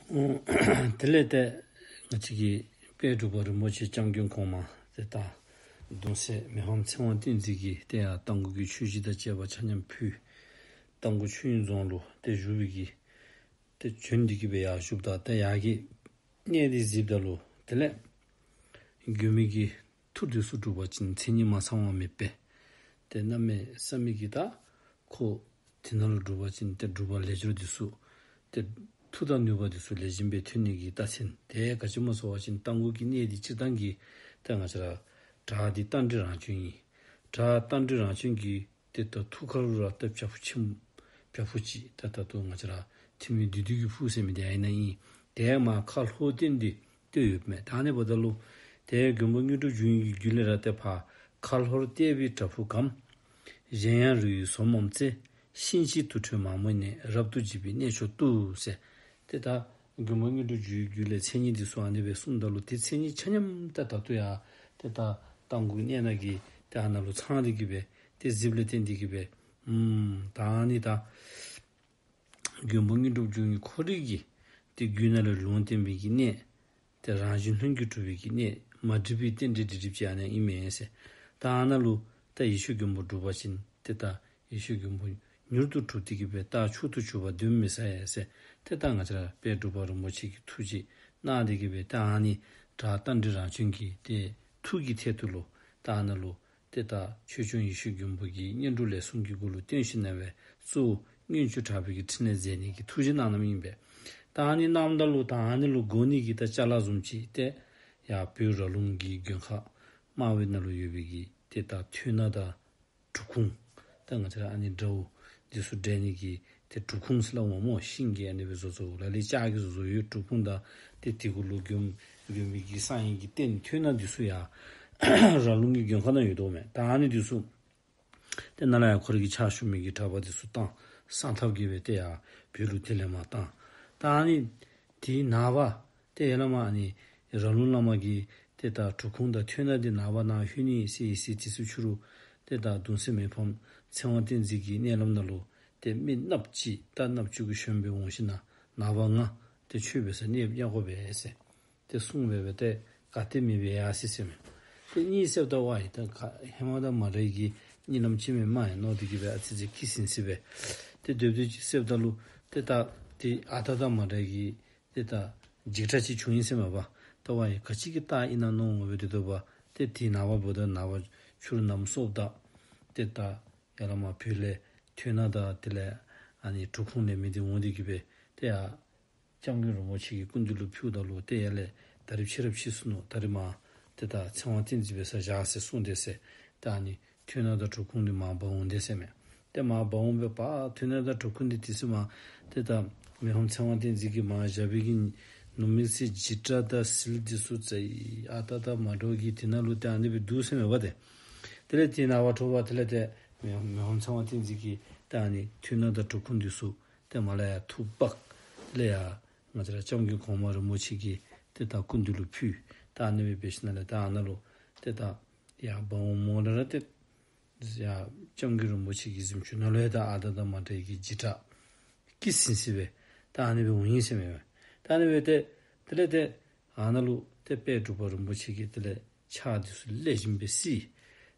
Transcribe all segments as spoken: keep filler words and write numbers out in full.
དེ་ལས་ཏེ་ང་བཅས་ཀྱི་དཔལ་འབྲུག་པ་རིན་པོ་ཆེ་སྐྱབས་མགོན་གོང་མ་ཏེ་ད་གདུང་སྲས་མི་ཕམ་ཚེ་དབང་བསྟན་འཛིན་གྱིས་ཏེ་ཡར་རྟ་མགོ་གི་ཆོས་གཞིས་དང་བཅས་པ་ཆ་མཉམ་ཕུལ། རྟ་མགོ་ཆོས་དབྱིངས་རྫོང་ལུ་ཏེ་བཞུགས་པའི་གི་ཏེ་བྱོན་ཏེ་གི་སྦེ་ཡར་བཞུགསཔ་ད་ཏེ་ཡར་གྱི་གནས་འདི་གཟིགསཔ་ད་ལུ་དེ་ལས་མགོན་པོའི་གི་ཐུགས་འདི་ཚུ་སྒྲུབ་པ་ཅིན་མཚན་ཉིད་མ་ཚང་བ་མེད་པས། ཏེ་གནམ་མེད་ས་མེད་ཀྱི་ད་ཁོ་དེ་ནང་ལུ་སྒྲུབ་པ་ཅིན་ཏེ་སྒྲུབ་པ་ལས་སྦྱོར་འདི་ཚུ་ཏེ་མཐུ་དང་ནུས་པ་འདི་ཚུ་ལེགས་ཤོམ་སྦེ་ཐོན་ནི་གི་རྟགས་མཚན་དེ་ག་ཅི་སྨོ་ཟེར་བ་ཅིན་རྟ་མགོ་གི་གནས་འདི་སྤྱིར་བཏང་གི་ཏེ་ང་བཅས་ར་བྲག་འདི་རྟ་མགྲིན་རང་བྱོན་ཨིན། བྲག་རྟ་མགྲིན་རང་བྱོན་གྱི་ཏེ་ད་ཐུགས་ཁར་ལུ་ར་ཏེ་བྱག་ཕུག་ཆེན་བྱག་ཕུག་ཅིག་ད་ད་ལྟོ་ང་བཅས་ར་ཐིམ་མི་བདུད་འདུལ་གྱི་ཕུག་ཟེར་མི་འདི་ཨ་ནཱ་ཨིན། དེ་མར་ཁ་ལྷོར་བསྟན་ཏེ་ཏེ་ཡོདཔ་མས། ད་ཨ་ནི་འབདཝ་ད་ལུ་ཏེ་མགོན་པོ་དངོས་གྲུབ་འབྱུང་བའི་རྒྱུད་ལས་ར་ཏེ་ཕར་ཁ་ལྷོར་བལྟས་པའི་བྲག་ཕུག་གམ། གཞན་ཡང་རི་ཡི་ཟོར་མམ་རྩེ། ཤིང་གཅིག་དུར་ཁྲོད་མ་མོ་ནས། རབ་ཏུ་འཇིགས་པའི་གནས་མཆོག་ཏུ་ཟེར། ཏེ་ད་མགོན་པོ་དངོས་གྲུབ་འབྱུང་བའི་རྒྱུད་ལས་མཚན་ཉིད་འདི་ཚུ་ཨ་ནི་སྦེ་གསུངམ་ད་ལུ་ཏེ་མཚན་ཉིད་ཆ་མཉམ་ད་ད་ལྟོ་ཡང་ཏེ་ད་རྟ་མགོ་གནས་ནང་གི་ཏེ་ཨ་ནཱ་ལུ་ཚང་སྟེ་གི་སྦེ་ཏེ་གཟིགསཔ་ལས་བརྟེན་ཏེ་གི་སྦེ་ཨུམ་ད་ཨ་ནི་ད་མགོན་པོ་དངོས་གྲུབ་འབྱུང་བའི་ཁོ་རའི་གི་ཏེ་རྒྱུད་ནང་ལུ་ལུང་བསྟན་པའི་གི་གནས། ཏེ་རང་བཞིན་ལྷུན་གྱིས་གྲུབ་པའི་གི་གནས། མ་འདྲིས་པའི་རྟེན་འབྲེལ་སྒྲིག་སྒྲིགཔ་ཅིག་ཨ་ནཱ་ཨིན་མས་ཟེར། ད་ཨ་ནཱ་ལུ་ད་ཡེ་ཤེས་མགོན་པོ་སྒྲུབ་པ་ཅིན་ཏེ་ད་ཡེ་ཤེས་མགོན་པོ་མྱུར་དུ་གྲུབ་སྟེ་གི་སྦེ་རྟགས་མཆོག་ཏུ་གྱུར་པ་གདོན་མི་ཟ་ཡ་ཟེར། ཏེ་ད་ང་བཅས་ར་དཔལ་འབྲུག་པ་རིན་པོ་ཆེ་གིས་ཐུགས་རྗེ་གནང་སྟེ་གི་སྦེ་ད་ཨ་ནི་བྲག་རྟ་མགྲིན་རང་བྱོན་གྱི་ཏེ་ཐུགས་ཀྱི་ཐད་དུ་ལུ་ད་ཨ་ནཱ་ལུ་ཏེ་ད་ཆོས་སྐྱོང་ཡེ་ཤེས་མགོན་པོ་གི་བསྙེན་སྒྲུབ་ལས་གསུམ་གྱི་སྒོ་ལུ་བརྟེན་ཞིནམ་ལས་གཙོ་བོ་མངོན་སྤྱོད་དྲག་པོའི་གི་ཕྲིན་ལས་མཛད་ནི་གི་ཐུགས་རྗེ་གནང་གནངམ་ཨིན་པས། ད་ཨ་ནི་གནངམ་ད་ལུ་ད་ཨ་ནི་ལུ་དགོ་ནི་གི་ད་ཅ་ལ་བཟུམ་ཅིག་ཏེ་ཡར་བོད་ར་ལུང་གི་མགོན་ཁང་དམར་པོའི་ནང་ལུ་ཡོད་པའི་གི་ཏེ་ད་ཐོད་ནག་དང་གྲུབ་ཁུང་། ད་ང་བཅས་ར་ཨ་ནི་དགྲ་བོ་འདི་ཚུ་བསྒྲལ་ནི་གི་ཏེ་གྲུབ་ཁུང་ཟེར་སླབ་འོང་སྨོ། ཤིང་གི་ཨ་ནི་སྦེ་བཟོ་བཟོཝ་ལ་ལུ་ལྕགས་ཀྱིས་བཟོ་བཟོཝ་ཡོད། གྲུབ་ཁུང་དང་ཏེ་དེ་གུ་ལུ་མགོན་མགོན་པོའི་གི་གསང་བའི་གི་རྟེན་ཐོད་ནག་འདི་ཚུ་ཡང་ར་ལུང་གི་མགོན་ཁང་ནང་ཡོད་དོ་མས། ད་ཨ་ནི་འདི་ཚུ་ཏེ་ནཱ་ལས་ཡར་ཁོ་རའི་གི་ཕྱག་ཞུ་མི་གི་གྲྭ་པ་འདི་ཚུ་བཏང་གསང་ཐབས་ཀྱིས་སྦེ་ཏེ་ཡར་བོད་ལུ་དེ་ལས་མར་བཏང་། ད་ཨ་ནི་དེའི་ནངས་པ་ཏེ་ཡར་ལས་མར་ཨ་ནི་ར་ལུང་ལས་མར་གྱི་ཏེ་ད་གྲུབ་ཁུང་དང་ཐོད་ནག་འདི་ནངས་པ་ནཱ་ལྷོད་ནི་ཟེར་ཡི་ཟེར། དེ་ཚེ་ཕྱི་རུ་ཏེ་ད་གདུང་སྲས་མི་ཕམ་ཚེ་དབང་བསྟན་འཛིན་གྱི་མནལ་ལམ་ནང་ལུ་ཏེ་མི་ནགཔོ་ཅིག་རྟ་ནགཔོ་ཅིག་གུ་ཞོན་སྦེ་འོང་ཞིནམ་ལས་ནངས་པ་ང་ཏེ་ཁྱོད་འབད་སར་གནས་ཡང་དགོ་པས་ཟེར་ཏེ་གསུངས་སྦེ་སྦེ་ཏེ་ག་ཏེ་མི་འབད་ཡར་སོ་ཡི་ཟེར་མས། ཏེ་གཉིད་སདཔ་ད་ཝའི་ད་ག་ཧེ་མ་དང་མ་འདྲ་བའི་གི་གཉིད་ལམ་ཅིག་མས་མས་མནོ་སྟེ་གི་སྦེ་ཨ་ཙི་ཙི་སྐྱིད་སི་སི་སྦེ་ཏེ་སྡོད་སྡོད་ཅིག་སདཔ་ད་ལུ་ཏེ་ད་ཏེ་ཨ་རྟག་དང་མ་འདྲ་བའི་གི་ཏེ་ད་འཇིགས་སྐྲག་ཅིག་བྱུང་ཡི་ཟེར་མས་པ། ད་ཝའི་ག་ཅི་གི་རྟགས་ཨིན་ན་མནོ་འོང་སྦེ་སྡོད་སྡོདཔ་ཏེ་དེའི་ནངས་པ་འབདཝ་ད་ནངས་པ་ཕྱི་རུ་གནམ་སྲོཝ་ད་ཏེ་ད་ཡར་ལས་མར་བོད་ལས་ཐོད་ནག་དང་དེ་ལས་ཨ་ནི་གྲུབ་ཁུང་ལས་མི་འདི་འོང་སྟེ་གི་སྦེ་ཏེ་ཡར་སྐྱབས་མགོན་རིན་པོ་ཆེ་གི་སྐུ་མདུན་ལུ་ཕུལཝ་ད་ལུ་ཏེ་ཡར་ལས་ད་རིས་ཕྱི་རབས་ཕྱི་སོ་ནུག། ད་རིས་མར་ཏེ་ད་ཚེ་དབང་བསྟན་འཛིན་འབད་སར་བཞག་ཟེར་གསུངས་དེས་ཟེར། ཏེ་ཨ་ནི་ཐོད་ནག་དང་གྲུབ་ཁུང་འདི་མར་འབག་འོང་དེས་ཟེར་མས། ཏེ་མར་འབག་འོང་སྦེ་པ་ཐོད་ནག་དང་གྲུབ་ཁུང་འདི་དེ་ཚེ་མར་ཏེ་ད་མི་ཕམ་ཚེ་དབང་བསྟན་འཛིན་གྱིས་མར་བཞག་པའི་གི་ནུབ་མོ་ཚེ་འཇིགས་སྐྲག་དང་ཟིལ་འདི་ཚུ་ཙ་ཨ་རྟག་དང་མ་འདྲཝ་གི་དེ་ནང་ལུ་ཏེ་ཨ་ནི་སྦེ་འདུག་ཟེར་མས་པ་ཏེ། དེ་ལས་དེའི་ནངས་པ་དྲོ་པ་དེ་ལས་ཏེ་མི་མི་ཕམ་ཚེ་དབང་བསྟན་འཛིན་གྱིས་ཏེ་ཨ་ནི་ཐོད་ནག་དང་གྲུབ་ཁུང་འདི་ཚུ་ཏེ་མར་ལས་ཡར་འཐུ་འབག། དེ་ལས་ཡར་ང་བཅས་ར་སྐྱབས་མགོན་གོང་མ་རིན་པོ་ཆེ་གི་ཏེ་ད་སྐུ་མདུན་ལུ་ཕུལ། ད་ཨ་ནི་སྦེ་འབད་ཞིནམ་ལས་ད་ཨ་ནཱ་ལུ་ཏེ་ད་ཡར་འབག་འོངམ་ལས་ར་ཏེ་ཡར་སྐྱབས་མགོན་རིན་པོ་ཆེ་གི་གཟིམ་ཅུང་ནང་ལུ་ཡང་ད་ཨ་རྟག་དང་མ་འདྲ་བའི་གི་འཇིགས་སྐྲག་སྐྱིད་སི་སི་སྦེ་ད་ཨ་ནི་སྦེ་འོང་ཡི་ཟེར་མས། ད་ཨ་ནི་སྦེ་ཏེ་དེ་ལས་ཏེ་ཨ་ནཱ་ལུ་ཏེ་དཔལ་འབྲུག་པ་རིན་པོ་ཆེ་གིས་དེ་ལས་ཕྱག་འདི་ཚུ་ལེགས་ཤོམ་སྦེ་བསིལ།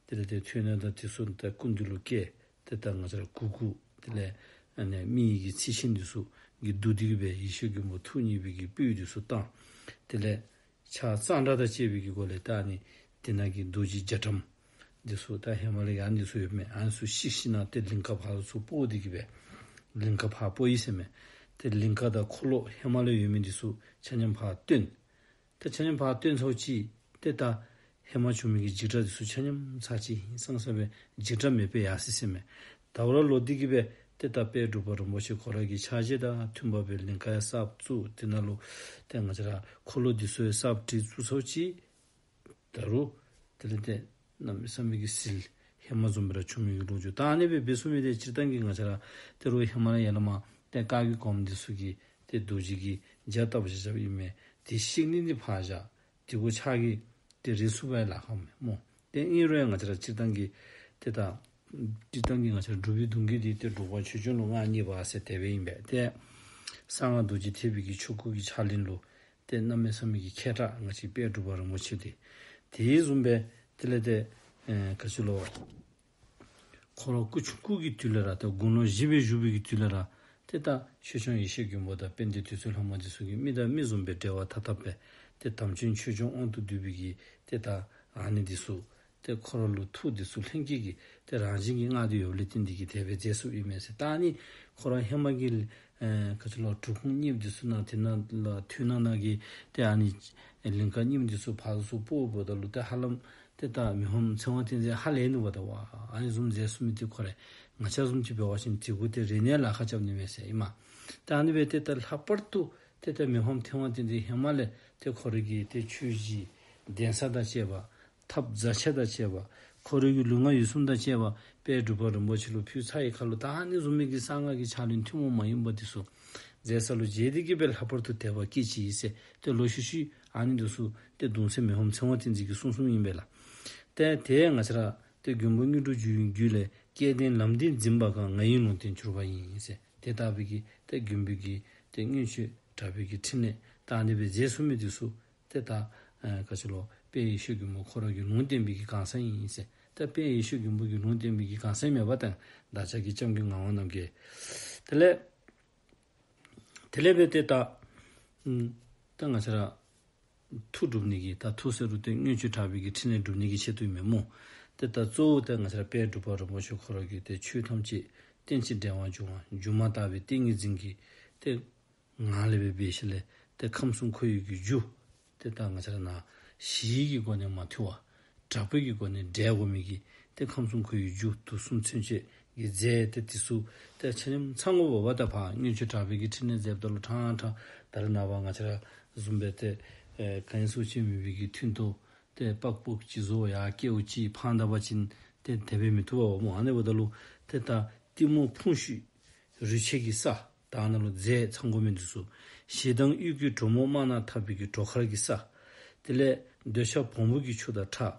དེ་ལས་ཏེ་ཐོད་ནག་དང་དེ་ཚུ་ད་སྐུ་མདུན་ལུ་བཀལ། ཏེ་ད་ང་བཅས་ར་གུར་གུ་དེ་ལས་ཨ་ནི་མི་ཡི་གི་ཚིལ་ཆེན་འདི་ཚུ་གིས་བདུག་སྟེ་གི་སྦེ་ཡེ་ཤེས་མགོན་པོ་ཐུགས་མཉེས་པའི་གི་སྤོས་འདི་ཚུ་བཏང་། དེ་ལས་ཕྱག་གཙང་སྦྲ་དང་བཅས་པའི་གི་སྒོ་ལས་ད་ཨ་ནི་དེ་ནང་གི་རྡོ་རྗེ་རྒྱ་གྲམ་འདི་ཚུ་ད་ཧེ་མ་ལས་ཡང་འདི་ཚུ་ཡོདཔ་མས། ཨ་ནི་ཚུ་བཤིག་ཞིནམ་ལས་ཏེ་ལིང་ག་ཕར་ཚུར་སྤོ་སྟེ་གི་སྦེ་ལིང་ག་ཕར་སྤོ་ཡི་ཟེར་མས། ཏེ་ལིང་ག་དང་འཁོར་ལོ་ཧེ་མ་ལས་ཡོད་མི་འདི་ཚུ་ཆ་མཉམ་ཕར་བཏོན། ཏེ་ཆ་མཉམ་ཕར་བཏོན་ཚརཝ་ཅིག་ཏེ་ད་ཧེ་མ་བྱུང་མི་གི་འཇིགས་སྐྲག་འདི་ཚུ་ཆ་མཉམ་ཚར་གཅིག་ཧིང་སངས་ས་སྦེ་འཇིགས་སྐྲག་མེད་པར་ཡར་སོ་ཡི་ཟེར་མས། ད་རུང་ལོག་སྟེ་གི་སྦེ་ཏེ་ད་དཔལ་འབྲུག་པ་རིན་པོ་ཆེ་ཁོ་ར་གི་ཕྱག་རྗེས་དང་མཐུན་པ་སྦེ་ལིང་ག་ཡང་གསརཔ་བཙུགས། དེ་ནང་ལུ་ཏེ་ང་བཅས་ར་འཁོར་ལོ་འདི་ཚུ་ཡང་གསརཔ་བྲིས་བཙུགས་ཚརཝ་ཅིག་ད་རུང་དེ་ལས་ཏེ་གནམ་མེད་ས་མེད་ཀྱི་ཟིལ་ཧེ་མ་བཟུམ་སྦེ་ར་བྱུང་མི་གི་ལོ་རྒྱུས། ད་ཨ་ནི་སྦེ་འབད་ཚུགས་མི་འདི་སྤྱིར་བཏང་གི་ང་བཅས་ར་ད་རུང་ཧེ་མ་ལས་ཡར་ལས་མར་ཏེ་བཀའ་བརྒྱུད་གོངམ་འདི་ཚུ་གིས་ཏེ་རྡོ་རྗེ་གི་རྒྱ་བཏབ་བཞག་བཞགཔ་ཨིན་མས། དེ་བཤིག་ནི་འདི་ཕར་བཞག། དེ་གུ་ཕྱག་གིས་ཏེ་རེག་ཚུགས་པར་ལཱ་ཁག་མས་སྨོ། ཏེ་ཨིན་རུང་ཡང་ང་བཅས་ར་སྤྱིར་བཏང་གི་ཏེ་ད་སྤྱིར་བཏང་གི་ང་བཅས་ར་འབྲུག་པའི་གདུང་རྒྱུད་འདི་ཏེ་འབྲུག་པ་ཆོས་སྐྱོང་ལུ་མངའ་བརྙེས་པ་ཟེར་དེ་སྦེ་ཨིན་པས། ཏེ་ གསང་སྔགས་རྡོ་རྗེ་ཐེག་པའི་གི་ཆོས་སྐུ་གི་ཕྱག་ལེན་ལུ་ཏེ་གནམ་མེད་ས་མེད་ཀྱི་མཁས་དྲགས་ང་བཅས་དཔལ་འབྲུག་པ་རིན་པོ་ཆེ་འདི། དེ་བཟུམ་སྦེ་དེ་ལས་ཏེ་ཨེ་ག་ཅི་ལོ། ཁོ་ར་སྐུ་ཆུང་ཀུ་གི་དུས་ལས་ར་ཏེ་དགུང་ལོ་བཞི་སྦེ་བཞུགས་པའི་གི་དུས་ལས་ར་ཏེ་ད་ཆོས་སྐྱོང་ཡེ་ཤེས་མགོན་པོ་དང་དཔལ་ལྡན་དུད་སོལ་ལྷ་མོ་འདི་ཚུ་གིས་མི་དང་མི་བཟུམ་སྦེ་འབྲེལ་བ་འཐབ་འཐབ་སྦེ་ཏེ་དམ་ཅན་ཆོས་སྐྱོང་དབང་དུ་བསྡུ་བའི་གི་ཏེ་ད་ཨ་ནི་འདི་ཚུ་ཏེ་ཁོ་ར་ལུ་ཐུགས་འདི་ཚུ་ལྷན་སྐྱེས་ཀྱི་ཏེ་རང་བཞིན་གྱིས་མངའ་སྟེ་ཡོདཔ་ལས་བརྟེན་ཏེ་གིས་དེ་སྦེ་མཛད་ཚུགསཔ་ཨིན་མས་ཟེར། ད་ཨ་ནི་ཁོ་ར་ཧེ་མ་གི་ཨེ་ག་ཅི་ལོ་བྲུབ་ཁུང་གཉིས་འདི་ཚུ་ནང་དེ་ནང་ལུ་ཐུན་ནང་ན་གི་ཏེ་ཨ་ནི་ལིང་ག་གཉིས་འདི་ཚུ་ཕར་ཚུར་སྤོ་འབདཝ་ད་ལུ་ཏེ་ཧ་ལམ་ཏེ་ད་མི་ཕམ་ཚེ་དབང་བསྟན་འཛིན་ཧ་ལས་ནུག་པ། ད་ཝ་ཨ་ནི་བཟུམ་མཛད་ཚུགས་མི་འདི་ཁོ་ར་ང་བཅས་བཟུམ་ཅིག་འབད་བ་ཅིན་དེ་གུ་ཏེ་རེ་ནས་ལཱ་ཁག་རྐྱབ་ནི་མས་ཟེར་ཨིན་མས། ད་ཨ་ནི་སྦེ་ཏེ་ད་ལྷག་པར་དུ་ཏེ་ད་མི་ཕམ་ཚེ་དབང་བསྟན་འཛིན་ཧེ་མ་ལས་ཏེ་ཁོ་རའི་གི་ཏེ་ཆོས་གཞི་གདན་ས་དང་བཅས་པ་ཐབ་རྫ་ཆས་དང་བཅས་པ་ཁོ་རའི་གི་ལུས་ངག་ཡིད་གསུམ་དང་བཅས་པ་དཔལ་འབྲུག་པ་རིན་པོ་ཆེ་ལུ་ཕུལ་ཚར་བའི་ཁར་ལུ་ད་ཨ་ནི་བཟུམ་མའི་གི་གསང་སྔགས་ཀྱི་ཕྱག་ལེན་ཐུན་མོང་མ་ཡིན་པ་འདི་ཚུ་མཛད་ས་ལུ་མཇལ་ཏེ་གིས་སྦེ་ལྷག་པར་དུ་དད་པ་སྐྱེས་ཅི་ཟེར་ཏེ་ལོག་ཤུལ་ཤུལ་ཨ་ནི་འདི་ཚུ་ཏེ་གདུང་སྲས་མི་ཕམ་ཚེ་དབང་བསྟན་འཛིན་གྱིས་གསུངས་གསུངསམ་ཨིན་པས་ལགས། ཏེ་དེ་ང་བཅས་ར་ཏེ་མགོན་པོ་དངོས་གྲུབ་འབྱུང་བའི་རྒྱུད་ལས། སྐལ་ལྡན་ལམ་འདི་འཛིན་པ་གང་། ང་ཡི་ལུང་བསྟན་གྱུར་པ་ཡིན་ཟེར། ཏེ་ད་འབད་གི་ཏེ་མགོན་པོ་གི་ཏེ་མངོན་སྤྱོད་དྲག་པོའི་གི་ཕྲིན་ལས་ད་ཨ་ནི་སྦེ་མཛད་ཚུགས་མི་འདི་ཚུ་ཏེ་ད་ཨེ་ག་ཅི་ལོ་དཔལ་ཡེ་ཤེས་མགོན་པོ་ཁོ་ར་གི་ལུང་བསྟན་པའི་གི་གང་ཟག་ཨིན་ཟེར། ད་དཔལ་ཡེ་ཤེས་མགོན་པོ་གི་ལུང་བསྟན་པའི་གི་གང་ཟག་མེན་པར་ད་བདག་ཅག་གི་སྐྱབས་མགོན་ངག་དབང་རྣམ་རྒྱལ། དེ་ལས་དེ་ལས་འབད་ཏེ་ད་ཨམ་ད་ང་བཅས་ར་མཐུ་སྒྲུབ་ནི་གི་ད་མཐུ་ཟེར་རུང་ཏེ་མངོན་སྤྱོད་དྲག་པོའི་གི་ཕྲིན་ལས་སྒྲུབ་ནི་གི་ཆེད་དུ་ཨིན་མས་སྨོ། ཏེ་ད་གཙོ་བོ་ཏེ་ང་བཅས་ར་དཔལ་འབྲུག་པ་རིན་པོ་ཆེ་ཁོ་ར་གིས་ཏེ་ཆོས་ཐམས་ཅད་རྟེན་ཅིང་འབྲེལ་བར་འབྱུང་བ་སྒྱུ་མ་ལྟ་བུའི་ཏིང་ངེ་འཛིན་གྱི་ཏེ་ངང་ལས་སྦེ་འབད་ཞིནམ་ལས་ཏེ་ཁམས་གསུམ་འཁོར་བའི་གི་རྒྱུ་ཏེ་ད་ང་བཅས་ར་ནང་ཞི་བའི་གི་སྒོ་ནས་མ་ཐུལ་བར་དྲག་པོའི་གི་སྒོ་ནས་བསྒྲལ་དགོ་མི་གི་ཏེ་ཁམས་གསུམ་འཁོར་བའི་རྒྱུ་དུག་གསུམ་མཚོན་བྱེད་ཀྱི་རྫས་ཏེ་འདི་ཚུ་ཏེ་ཆ་མཉམ་ཚང་དགོ་པས། ད་ཕར་མངོན་སྤྱོད་དྲག་པོའི་གི་ཕྲིན་ལས་མཛདཔ་ད་ལུ་ཕྲང་ཕྲང་ད་རེས་ནངས་པ་ང་བཅས་ར་བཟུམ་སྦེ་ཏེ་ཨེ་གང་སུ་ཅིག་མེད་པའི་གི་ཐུན་ཐོག་ཏེ་པག་ཕུག་ཅིག་བཟོ་ཡར་སྐྱེཝ་ཅིག་འཕང་ད་པ་ཅིན་ཏེ་དེ་སྦེ་མི་བཏུབ་པས་སྨོ། ཨ་ནི་འབདཝ་ད་ལུ་ཏེ་ད་གཏི་མུག་ཕུང་ཤུལ་རུས་ཆད་ཀྱི་ས། ད་ཨ་ནཱ་ལུ་རྫས་ཚང་དགོ་མི་འདི་ཚུ། ཞེ་སྡང་གཡུལ་གྱི་གྲོག་མོ་དམར་ནག་འཐབ་པའི་གི་གྲོག་མཁར་གྱི་ས། དེ་ལས་འདོད་ཆགས་བོང་བུ་གི་ཆུ་དང་ཁྲག།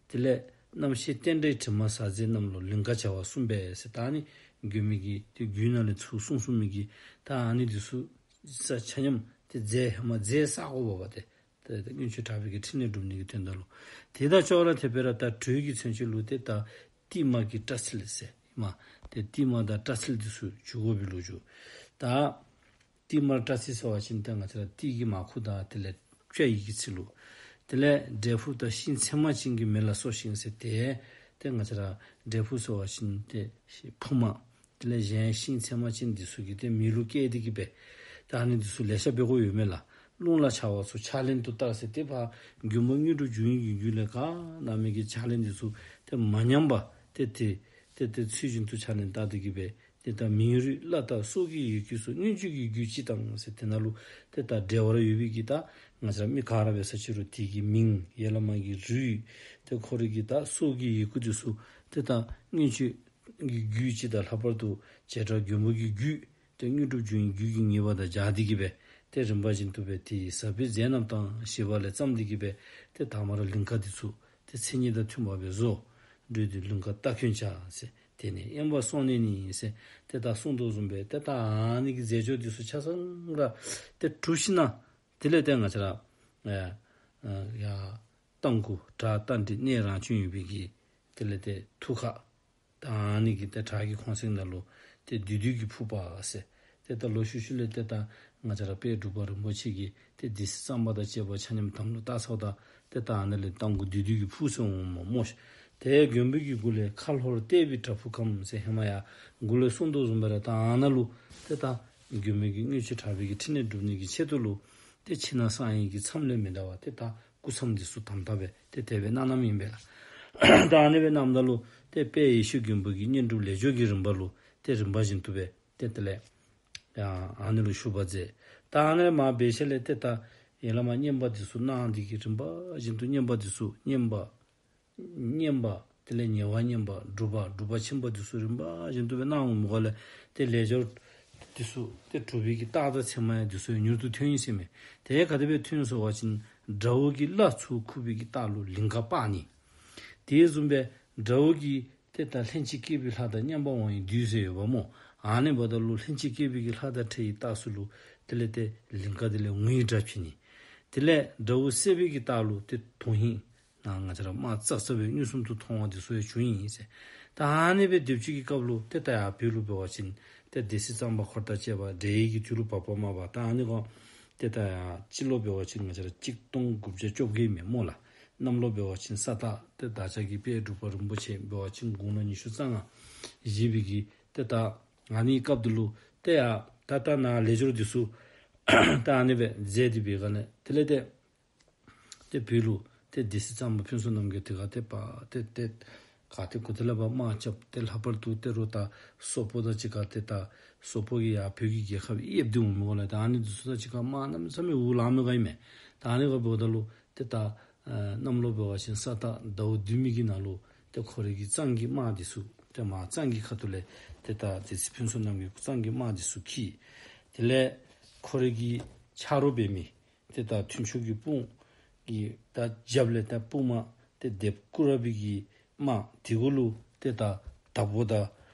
དེ་ལས་རྣམ་ཤེས་རྟེན་འབྲེལ་དྲི་མ་ཟ་རྫས་རྣམས་ལུ་ལིང་ག་བྱ་བ་གསུམ་པས་ཟེར། ད་ཨ་ནི་མགོན་པོ་གི་ཏེ་རྒྱུད་ནང་ལས་ཚུར་གསུངས་གསུངས་མི་གི་ད་ཨ་ནི་འདི་ཚུ་ས་ཆ་མཉམ་ཏེ་རྫས་ཧེ་མ་རྫས་བསག་དགོ་པས་ཏེ། ཏེ་ཏེ་མངོན་སྤྱོད་དྲག་པོའི་གི་ཕྲིན་ལས་སྒྲུབ་ནི་གི་དོན་དག་ལུ། དེ་དང་ཅོག་ར་འཐདཔ་སྦེ་ར་ད་དྲོད་ཀྱི་མཚོན་བྱེད་ལུ་ཏེ་ད་ཏིལ་མར་གྱི་སྐྲ་ཚིལ་ཟེར་ཨིན་མས། ཏེ་ཏིལ་མར་དང་སྐྲ་ཚིལ་འདི་ཚུ་བྱུག་དགོ་པའི་ལོ་རྒྱུས། ད་ཏིལ་མར་སྐྲ་ཚིལ་ཟེར་བ་ཅིན་ཏེ་ང་བཅས་ར་ཏིལ་གྱི་མར་ཁུ་དང་དེ་ལས་སྐྲ་ཡི་གི་ཚིལ་ལུ། དེ་ལས་འབྲས་བུ་དང་ཤིང་ཚེར་མ་ཅན་གྱི་མེ་ལ་སོགས་ཤིང་ཟེར་ཏེ། ཏེ་ང་བཅས་ར་འབྲས་བུ་ཟེར་བ་ཅིན་ཏེ་ཕུབ་མ། དེ་ལས་གཞན་ཤིང་ཚེར་མ་ཅན་འདི་ཚུ་གི་ཏེ་མེ་ལུ་བསྐྱལ་ཏེ་གི་སྦེ་ད་ཨ་ནི་འདི་ཚུ་ལེ་ཤ་འབད་དགོ་ཡོད་མས་ལགས། རླུང་ལ་བྱ་བ་ཚུ་ཕྱག་ལེན་དུ་བསྟར་ཟེར་ཏེ་ཕར་མགོན་པོ་དངོས་གྲུབ་འབྱུང་བའི་གི་རྒྱུད་ལས་ག་ནང་མི་གི་ཕྱག་ལེན་འདི་ཚུ་ཏེ་མ་ཉམས་པར་ཏེ་ཏེ་ཏེ་ཏེ་ཚུལ་བཞིན་དུ་ཕྱག་ལེན་བསྟར་ཏེ་གི་སྦེ་ཏེ་ད་མིང་རུས་བླ་དྭགས་སྲོག་གི་ཡི་གུ་སོགས་མངོན་སྤྱོད་ཀྱི་རྒྱུད་སྤྱི་དང་ཟེར་དེ་ནང་ལུ་ཏེ་ད་འབྲེལ་བ་ར་ཡོད་པའི་གི་ད་ང་བཅས་ར་མི་ག་ར་འབད་ས་ཅི་རུང་དེ་གི་མིང་ཡ་བླ་མ་གི་རུས་ཏེ་ཁོ་རའི་གི་ད་སྲོག་གི་ཡི་གུ་འདི་ཚུ་ཏེ་ད་མངོན་སྤྱོད་གི་རྒྱུད་སྤྱི་དང་ལྷག་པར་དུ་བྱེ་བྲག་མགོན་པོ་གི་རྒྱུད་ཏེ་དངོས་གྲུབ་འབྱུང་བའི་རྒྱུད་ཀྱི་ངེས་པ་དང་སྦྱར་ཏེ་གི་སྦེ་ཏེ་རིམ་པ་བཞིན་དུ་སྦེ་ཏེ་ཟབ་པའི་རྫས་རྣམས་དང་ཞེས་པ་ལས་བརྩམས་ཏེ་གི་སྦེ་ཏེ་དང་པ་ར་ལིང་ག་འདི་ཚུ་ཏེ་མཚན་ཉིད་དང་མཐུན་པ་སྦེ་བཟོ། འབྲུ་འདི་ལིང་ག་སྟ་གོན་བྱ་ཟེར། དེ་ནས་གཡན་པ་སྲོག་གནོན་ནི་ཟེར་ཏེ་ད་གསུངས་དོ་བཟུམ་སྦེ་ཏེ་ད་ཨ་ནི་གི་རྫས་སྦྱོར་འདི་ཚུ་ཆ་ཚང་ར་ཏེ་གྲུབ་ཞིན་ན་དེ་ལས་ཏེ་ང་བཅས་ར་ཨ་ཨ་ཡ་རྟ་མགོ་བྲག་རྟ་མགྲིན་གནས་རང་བྱོན་ཡོད་པའི་གི་དེ་ལས་ཏེ་ཐུགས་ཁ་ད་ཨ་ནི་གི་ཏེ་བྲག་གི་ཁོང་གསེང་ནང་ལུ་ཏེ་བདུད་འདུལ་གྱི་ཕུར་པ་ཟེར། ཏེ་ད་ལོག་ཤུལ་ཤུལ་ལས་ཏེ་ད་ང་བཅས་ར་དཔལ་འབྲུག་པ་རིན་པོ་ཆེ་གིས་ཏེ་སྡེ་སྲིད་གཙང་པ་དང་བཅས་པ་ཆ་མཉམ་དམ་ལུ་བཏགས་ཚརཝ་ད་ཏེ་ད་ཨ་ནཱ་ལས་རྟ་མགོ་བདུད་འདུལ་གྱི་ཕུར་ཟེར་འོངམ་སྨོ་ཤིག། ཏེ་མགོན་པོ་གི་མགུལ་ལས་ཁ་ལྷོར་བལྟས་པའི་བྲག་ཕུག་གམ་ཟེར་ཧེ་མ་ཡར་མགུ་ལས་གསུངས་དོ་བཟུམ་སྦེ་ར་ད་ཨ་ནཱ་ལུ་ཏེ་ད་མགོན་པོ་གི་མངོན་སྤྱོད་དྲག་པོའི་གི་ཕྲིན་ལས་སྒྲུབ་ནི་གི་ཆེད་དུ་ལུ་ཏེ་ཕྱི་ནང་གསང་བའི་གི་མཚམས་ལས་མི་འདའ་བར་ཏེ་ད་སྐུ་མཚམས་འདི་ཚུ་དམ་དམ་སྦེ་ཏེ་དེ་སྦེ་གནང་གནངམ་ཨིན་པས་ལགས། ད་ཨ་ནི་སྦེ་གནངམ་ད་ལུ་ཏེ་དཔལ་ཡེ་ཤེས་མགོན་པོ་གི་བསྙེན་སྒྲུབ་ལས་སྦྱོར་གྱི་རིམ་པ་ལུ་ཏེ་རིམ་པ་བཞིན་དུ་སྦེ་ཏེ་དེ་ལས་ཡང་ཨ་ནི་ལུ་ཞུགས་པ་མཛད། ད་ཨ་ནི་མར་འབད་ཞིནམ་ལས་ཏེ་ད་ཡ་བླ་མ་བསྙེན་པ་འདི་ཚུ་གནང་སྟེ་གི་རིམ་པ་བཞིན་དུ་བསྙེན་པ་འདི་ཚུ་བསྙེན་པ་བསྙེན་པ་དེ་ལས་ཉེ་བར་བསྙེན་པ་སྒྲུབ་པ་སྒྲུབ་པ་ཆེན་པོ་འདི་ཚུ་རིམ་པ་བཞིན་དུ་སྦེ་གནང་འོང་མི་ག་ལས་ཏེ་ལས་སྦྱོར་འདི་ཚུ་ཏེ་གྲུབ་པའི་གི་རྟགས་དང་མཚན་མ་ཡང་འདི་ཚུ་ཡང་མྱུར་དུ་ཐོན་ཡི་ཟེར་མས། དེ་ག་དེ་སྦེ་ཐོན་ཟེར་བ་ཅིན་དགྲ་བོ་གི་བླ་ཚུར་ཁུག་པའི་གི་རྟགས་ལུ་ལིང་ག་སྤར་ནི། དེ་བཟུམ་སྦེ་དགྲ་བོ་གི་ཏེ་ད་ལྷན་ཅིག་སྐྱེས་པའི་ལྷ་དང་མཉམ་པ་འོང་བའི་བདུད་ཟེར་ཡོདཔ་སྨོ། ཨ་ནི་འབདཝ་ད་ལུ་ལྷན་ཅིག་སྐྱེས་པའི་གི་ལྷ་དང་ཕྲད་པའི་རྟགས་ཚུ་ལུ་ དེ་ལས་ཏེ་ལིང་ག་དེ་ལས་ངུའི་སྒྲ་བྱིན་ནི། དེ་ལས་དགྲ་བོ་བསད་པའི་གི་རྟགས་ལུ་ཏེ་དོན་ཧིང་ནང་ང་བཅས་ར་དམག་ཙག་ཙ་སྦེ་མངོན་སུམ་དུ་མཐོང་བ་དེ་ཚུ་ཡང་བྱུང་ཡི་ཟེར། ད་ཨ་ནི་སྦེ་སྡོད་ཅི་གི་སྐབས་ལུ་ཏེ་ད་ཡར་བོད་ལུ་འབད་བ་ཅིན་ཏེ་སྡེ་སྲིད་གཙང་པ་འཁོར་དང་བཅས་པ་བསྒྲལ་ཡི་གི་དུས་ལུ་བབ་པ་མས་པ། ད་ཨ་ནི་གོ་ཏེ་ད་ཡར་སྤྱི་ལོ་འབད་བ་ཅིན་ང་བཅས་ར་གཅིག་སྟོང་དགུ་བརྒྱ་བཅོ་བརྒྱད་མས་སྨོ་ལགས། གནམ་ལོ་འབད་བ་ཅིན་ས་སྟག། ཏེ་བདག་ཅག་གི་དཔལ་འབྲུག་པ་རིན་པོ་ཆེ་འབད་བ་ཅིན་དགུང་ལོ་ཉི་ཤུ་རྩ་ལྔ་བཞེས་པའི་གི་ཏེ་ད་ཨ་ནི་སྐབས་དེ་ལུ་ཏེ་ཡར་ད་ད་ནཱ་ལས་སྦྱོར་འདི་ཚུ་ད་ཨ་ནི་སྦེ་མཛད་དེ་སྦེ་ག་ནི་དེ་ལས་ཏེ་ཏེ་བོད་ལུ་ཏེ་སྡེ་སྲིད་གཙང་པ་ཕུན་ཚོགས་རྣམ་རྒྱལ་དེ་ག་ཏེ་པ་ཏེ་ཏེ་ག་ཏེ་གུ་ཏེ་ལས་ཕར་དམག་རྐྱབ། ཏེ་ལྷག་པར་དུ་ཏེ་རུ་ད་སོག་པོ་དང་གཅིག་ཁར་ཏེ་ད་སོག་པོ་གིས་ཡར་བོད་ཀྱི་རྒྱལ་ཁབ་གཡསཔ་སྟེ་འོང་མི་གོ་ལགས། ད་ཨ་ནི་འདི་ཚུ་དང་གཅིག་ཁར་དམག་གནམ་མེད་ས་མེད་འུ་ལང་མི་ག་ཨིན་མས། ད་ཨ་ནི་ག་འབདཝ་ད་ལུ་ཏེ་ད་ཨ་གནམ་ལོ་འབད་བ་ཅིན་ས་སྟག་ཟླཝ་བདུན་པའི་གི་ནང་ལུ་ཏེ་ཁོ་རའི་གི་གཙང་གི་དམག་འདི་ཚུ་ཏེ་མར་གཙང་གི་ཁ་ཐུག་ལས་ཏེ་ད་སྡེ་སྲིད་ཕུན་ཚོགས་རྣམ་རྒྱལ་གཙང་གི་དམག་འདི་ཚུ་འཁྱིད། དེ་ལས་ཁོ་རའི་གི་ཆ་རོགས་འབད་མི་ཏེ་ད་མཐུན་ཕྱོགས་ཀྱི་དཔུང་གི་ད་རྒྱབ་ལས་ད་དཔུང་དམག་ཏེ་སྡེ་པ་སྐུ་རབ་པའི་གི་དམག་དེ་གུ་ལུ་ཏེ་ད་དྭགས་པོ་དང་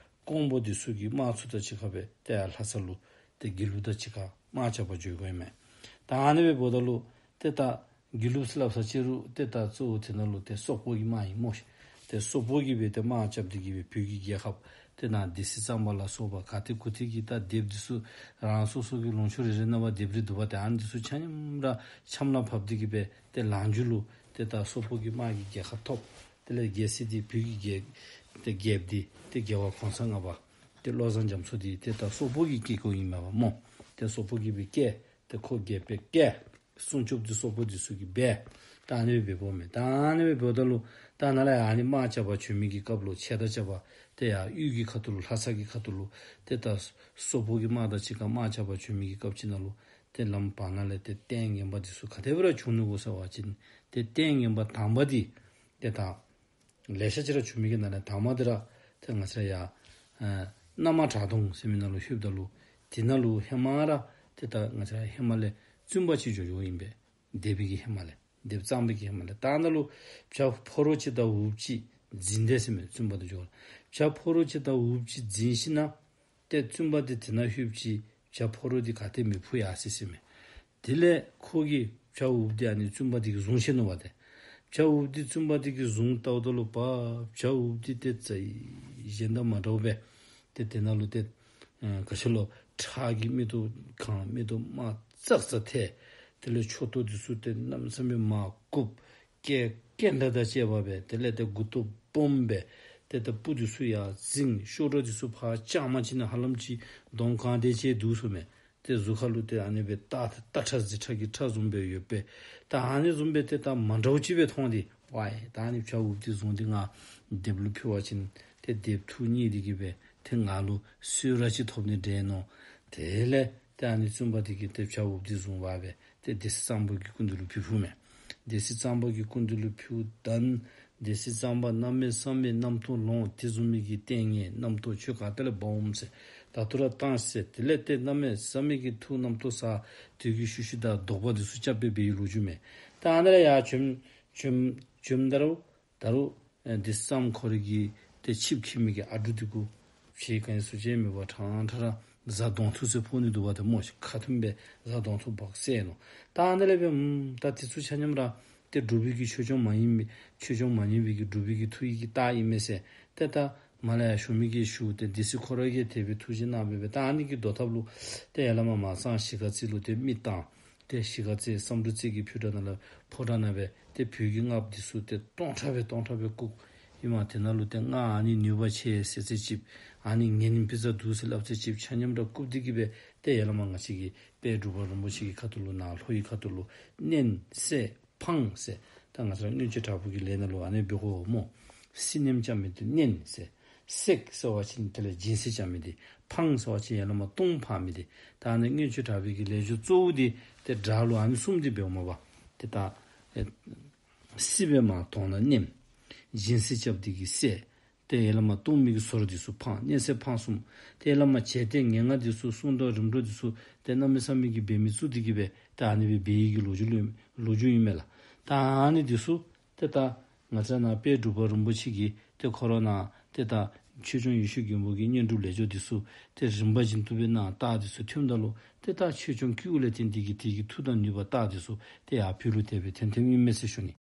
ཀོང་པོ་འདི་ཚུ་གི་དམག་ཚུ་དང་གཅིག་ཁར་སྦེ་ཏེ་ཡར་ལྷ་ས་ལུ་ཏེ་དགེ་ལུགས་དང་གཅིག་ཁར་དམག་རྐྱབ་པར་འགྱོ་དགོ་ཡི་མས། ད་ཨ་ནི་སྦེ་འབདཝ་ད་ལུ་ཏེ་ད་དགེ་ལུགས་ཟེར་སླབ་ས་ཅིག་རུང་ཏེ་ད་གཙོ་བོ་དེ་ནང་ལུ་ཏེ་སོག་པོ་གི་དམག་ཨིན་སྨོ་ཤིག། ཏེ་སོག་པོ་གིས་སྦེ་ཏེ་དམག་རྐྱབ་སྟེ་གི་སྦེ་བོད་ཀྱི་རྒྱལ་ཁབ་ཏེ་ནཱ་སྡེ་སྲིད་གཙང་པ་ལ་སོགས་པ་ག་ཏེ་གུ་ཏེ་གི་ད་སྡེཔ་འདི་ཚུ་རང་སོ་སོ་གི་ལུང་ཕྱོགས་རེ་རེ་ནང་ཕར་སྡེཔ་རེ་འདུག་པ། ཏེ་ཨ་ནི་འདི་ཚུ་ཆ་མཉམ་ར་ཆམ་ལ་ཕབ་སྟེ་གི་སྦེ་ཏེ་ལང་མཇུག་ལུ་ཏེ་ད་སོག་པོ་གི་དམག་གིས་རྒྱལ་ཁ་ཐོབ། དེ་ལས་རྒྱལ་སྲིད་འདི་བོད་ཀྱི་རྒྱལ་ཏེ་རྒྱལཔོ་འདི་ཏེ་རྒྱལ་བ་གོང་ས་ལྔ་པ་ཏེ་བློ་བཟང་རྒྱ་མཚོ་འདི་ཏེ་ད་སོག་པོ་གིས་བཀལ་བཀལཝ་ཨིན་མས་པ་སྨོ། ཏེ་སོག་པོ་གིས་སྦེ་བཀལ། ཏེ་ཁོ་རྒྱལཔོ་སྦེ་བཀལ། སྲུང་སྐྱོབ་འདི་སོག་པོ་འདི་ཚུ་གིས་འབད། ད་ཨ་ནི་སྦེ་འབདཝ་མས། ད་ཨ་ནི་སྦེ་འབདཝ་ད་ལུ་ད་ནཱ་ལས་ཨ་ནི་དམག་རྐྱབ་པར་བྱོན་མི་གི་སྐབས་ལུ་ཆེ་ད་རྐྱབ་པར་ཏེ་ཡར་དབུས་ཀྱི་ཁ་ཐུག་ལུ་ལྷ་ས་གི་ཁ་ཐུག་ལུ་ཏེ་ད་སོག་པོ་གི་དམག་དང་གཅིག་ཁར་དམག་རྐྱབ་པར་བྱོན་མི་གི་སྐབས་ཅིག་ནང་ལུ་ཏེ་ལམ་བར་ན་ལས་ཏེ་ལྟས་ངན་པ་འདི་ཚུ་ག་དེ་སྦེ་ར་བྱུང་ནུག་གོ་ཟེར་བ་ཅིན་ཏེ་ལྟས་ངན་པ་དང་པ་འདི་ཏེ་ད་ལེ་ཤ་ཅིག་ར་བྱུང་མི་གི་ནང་ལས་དང་པ་འདི་ར་ཏེ་ང་བཅས་ཡར་ཨ་གནམ་བྲག་གདོང་ཟེར་མི་ནང་ལུ་ལྷོདཔ་ད་ལུ་དེ་ནང་ལུ་ཧེ་མ་ར་ཏེ་ད་ང་བཅས་ཧེ་མ་ལས་བཙུན་པ་ཅིག་འགྱོ་འགྱོཝ་ཨིན་པས། སྡེཔ་གི་ཧེ་མ་ལས་སྡེཔ་གཙང་པའི་གི་ཧེ་མ་ལས་ད་ནཱ་ལུ་བྱ་ཕོ་རོག་ཅིག་དང་འུགཔ་ཅིག་འཛིང་དེས་ཟེར་མས། བཙུན་པ་དེ་འགྱོ་བྱ་ཕོ་རོག་ཅིག་དང་འུགཔ་ཅིག་འཛིང་ཞིནམ་ཏེ་བཙུན་པ་འདི་དེ་ནང་ལྷོདཔ་ཅིག་བྱ་ཕོ་རོག་འདི་ག་ཏེ་མེ་ཕུ་ཡར་སོ་ཡི་ཟེར་མས། དེ་ལས་ཁོ་གིས་བྱ་འུགཔ་འདི་ཨ་ནི་བཙུན་པ་འདི་གིས་བཟུང་ཤེས་ནུག་པ་ཏེ། བྱ་འུགཔ་འདི་བཙུན་པ་འདི་གིས་བཟུང་བལྟཝ་ད་ལུ་པ་བྱ་འུགཔ་འདི་ཏེ་རྩ་བའི་གཞན་དང་མ་འདྲཝ་སྦེ་ཏེ་དེ་ནང་ལུ་ཏེ་ཨ་ག་ཅི་ལོ་ཁྲག་གིས་མིག་ཏོ་གང་མིག་ཏོ་དམར་ཙག་ཙ་ཐལ། དེ་ལས་མཆུ་ཏོ་འདི་ཚུ་ཏེ་གནམ་མེད་ས་མེད་མར་གུག། སྐེ་སྐེ་འདྲ་དང་བཅས་པ་སྦེ་དེ་ལས་ཏེ་མགུ་ཏོ་སྦོམ་སྦེ་ཏེ་ད་སྤུ་འདི་ཚུ་ཡར་འཛིང་གཤོག་སྒྲོ་འདི་ཚུ་ཕར་བརྐྱངམ་ཅིག་ནང་ཧ་ལམ་ཅིག་གདོང་གང་དེ་ཅིག་འདུག་ཟེར་མས། ཏེ་གཟུགས་ཁ་ལུ་ཏེ་ཨ་ནི་སྦེ་རྟ་རྟ་ཁྲག་གཟིག་ཁྲག་གི་ཁྲག་བཟུམ་སྦེ་ཡོད་པས། ད་ཨ་ནི་བཟུམ་སྦེ་ཏེ་ད་མ་འདྲཝ་ཅིག་སྦེ་མཐོང་སྟེ་ཝའི་ད་ཨ་ནི་བྱ་འུགཔ་འདི་བཟུང་སྟེ་ང་སྡེཔ་ལུ་ཕུལ་བ་ཅིན་ཏེ་སྡེཔ་ཐུགས་མཉེས་ཏེ་གིས་སྦེ་ཏེ་ང་ལུ་གསོལ་རས་ཅིག་ཐོབ་ནི་འདྲས་མནོ། དེ་ལས་ཏེ་ཨ་ནི་བཙུན་པ་འདི་གིས་ཏེ་བྱ་འུགཔ་འདི་བཟུང་འབག་སྦེ་ཏེ་སྡེ་སྲིད་གཙང་པ་གི་སྐུ་མདུན་ལུ་ཕུལ་ཕུལཝ་མས། སྡེ་སྲིད་གཙང་པ་གི་སྐུ་མདུན་ལུ་ཕུལཝ་ད་སྡེ་སྲིད་གཙང་པ་གནམ་མེད་ས་མེད་རྣམ་རྟོག་ལངས། དེ་བཟུམ་མའི་གི་ལྟས་ངན་རྣམ་རྟོག་ཁྱོད་ག་ཏེ་ལས་འབག་འོངམ་ཟེར། ད་ལྟོ་ར་བཏང་ཟེར། དེ་ལས་ཏེ་གནམ་མེད་ས་མེད་ཀྱི་ཐུགས་རྣམ་རྟོག་ཟ། དེ་གི་ཤུལ་ཤུལ་ད་དོགས་པ་འདི་ཚུ་རྐྱབ་སྦེ་འབད་བའི་ལོ་རྒྱུས་མས། ད་ཨ་ནཱ་ལས་ཡར་བྱོན་བྱོན་བྱོནམ་ད་རུང་ད་རུང་ཨེ་སྡེ་སྲིད་གཙང་པ་ཁོ་རའི་གི་ཏེ་ཆིབས་འཁྱིད་མི་གི་ཨ་འབྲུག་འདི་གུ་ཕྱི་ག་ནི་སུ་ཅིག་མེད་པར་ཕྲང་ཕྲང་ར་གཟའ་གདོང་ཐུག་ཟེར་ཕོག་ནི་འདུག་པ་ཏེ་སྨོ་ཤིག། ཁ་ཐུམ་སྦེ་གཟའ་གདོང་ཐུག་འབག་བསད་ནུག། ད་ཨ་ནཱ་ལས་སྦེ་ཨམ་ད་དེ་ཚུ་ཆ་མཉམ་ར་ཏེ་འབྲུག་པའི་གི་ཆོས་སྐྱོང་མ་ཡིན་མི་ཆོས་སྐྱོང་མ་ཡིན་པའི་གི་འབྲུག་པའི་གི་ཐུགས་ཀྱི་རྟགས་ཨིན་མས་ཟེར། ཏེ་ད་མར་ལས་ཡར་ཞུ་མི་གིས་ཞུ། ཏེ་སྡེ་སྲིད་ཁོ་ར་གིས་དེ་སྦེ་ཐུགས་བཞེད་གནང་སྦེ་སྦེ་ད་ཨ་ནི་གི་བཟློག་ཐབས་ལུ་ཏེ་ཡར་ལས་མར་མ་གཙང་གཞིས་ཀ་རྩེ་ལུ་ཏེ་མི་བཏང་། ཏེ་གཞིས་ཀ་རྩེ་བསམ་གྲུབ་རྩེ་གི་ཕོ་བྲང་ནང་ལུ་ཕོ་བྲང་ནང་སྦེ་ཏེ་བོད་ཀྱི་སྔགས་འདི་ཚུ་ཏེ་སྟོང་ཕྲག་སྦེ་སྟོང་ཕྲག་སྦེ་བཀུག། ཨིན་མས། དེ་ནང་ལུ་ཏེ་སྔགས་ཨ་ནི་ནུས་པ་ཆེ་ཟེར་ཚད་ཅིག་ཨ་ནི་ངན་ནི་སྤུས་ཚད་འདུག་ཟེར་སླབ་ཚད་ཅིག་ཆ་མཉམ་ར་བཀུག་སྟེ་གིས་སྦེ་ཏེ་ཡར་ལས་མར་ང་བཅས་ཀྱི་དཔལ་འབྲུག་པ་རིན་པོ་ཆེ་གི་ཁ་ཐུག་ལུ་ནཱ་ལྷོ་ཡི་ཁ་ཐུག་ལུ་མནན་བསད་འཕང་ཟེར། ད་ང་བཅས་ར་མངོན་སྤྱོད་དྲག་པོ་གི་ལས་ནང་ལུ་ཨ་ནི་འབད་དགོ་སྨོ། བསིལ་མནན་རྐྱབ་མི་འདི་མནན་ཟེར། བསད་ཟེར་བ་ཅིན་དེ་ལས་སྦྱིན་སྲེག་རྐྱབ་མི་འདི། འཕང་ཟེར་བ་ཅིན་ཡར་ལས་མར་བརྡུང་འཕང་མི་འདི། ད་ཨ་ནི་མངོན་སྤྱོད་དྲག་པོའི་གི་ལས་སྦྱོར་གཙོ་བོ་འདི་ཏེ་དགྲ་ལུ་ཨ་ནི་གསུམ་འདི་འབདཝ་མས་པ། ཏེ་ད་ཨེ་བསིལ་བའི་མར་དོང་ནང་མནན། སྦྱིན་སྲེག་རྐྱབ་སྟེ་གིས་བསད། ཏེ་ཡར་ལས་མར་བརྡུང་མི་གི་སོར་འདི་ཚུ་འཕང་། མནན་བསད་འཕང་གསུམ། ཏེ་ཡར་ལས་མར་བྱད་གཏད་ངན་སྔགས་འདི་ཚུ་སྲུང་བཟློག་རིམ་གྲོ་འདི་ཚུ་ཏེ་གནམ་མེད་ས་མེད་ཀྱི་འབད་མི་བཙུགས་ཏེ་གིས་སྦེ་ཏེ་ཨ་ནི་སྦེ་འབད་ཡི་གི་ལོ་རྒྱུས་ལུ་ལོ་རྒྱུས་ཨིན་མས་ལགས། ད་ཨ་ནི་འདི་ཚུ་ཏེ་ད་ང་བཅས་ནཱ་དཔལ་འབྲུག་པ་རིན་པོ་ཆེ་གིས་ཏེ་ཁོ་ར་ནཱ་ཏེ་ད་ ཆོས་སྐྱོང་ཡེ་ཤེས་མགོན་པོ་གི་བསྙེན་སྒྲུབ་ལས་སྦྱོར་འདི་ཚུ་ཏེ་རིམ་པ་བཞིན་དུ་སྦེ་ནཱ་རྟགས་འདི་ཚུ་ཐོནམ་ད་ལུ་ཏེ་ད་ཆོས་སྐྱོང་སྐྱེ་བོ་ལས་བརྟེན་ཏེ་གི་དེ་གི་མཐུ་དང་ནུས་པ་རྟགས་འདི་ཚུ་ཏེ་ཡར་ཕུལ་རུང་དེ་སྦེ་ཐོན་ཐོནམ་ཨིན་མས་ཟེར་ཞུ་ནི།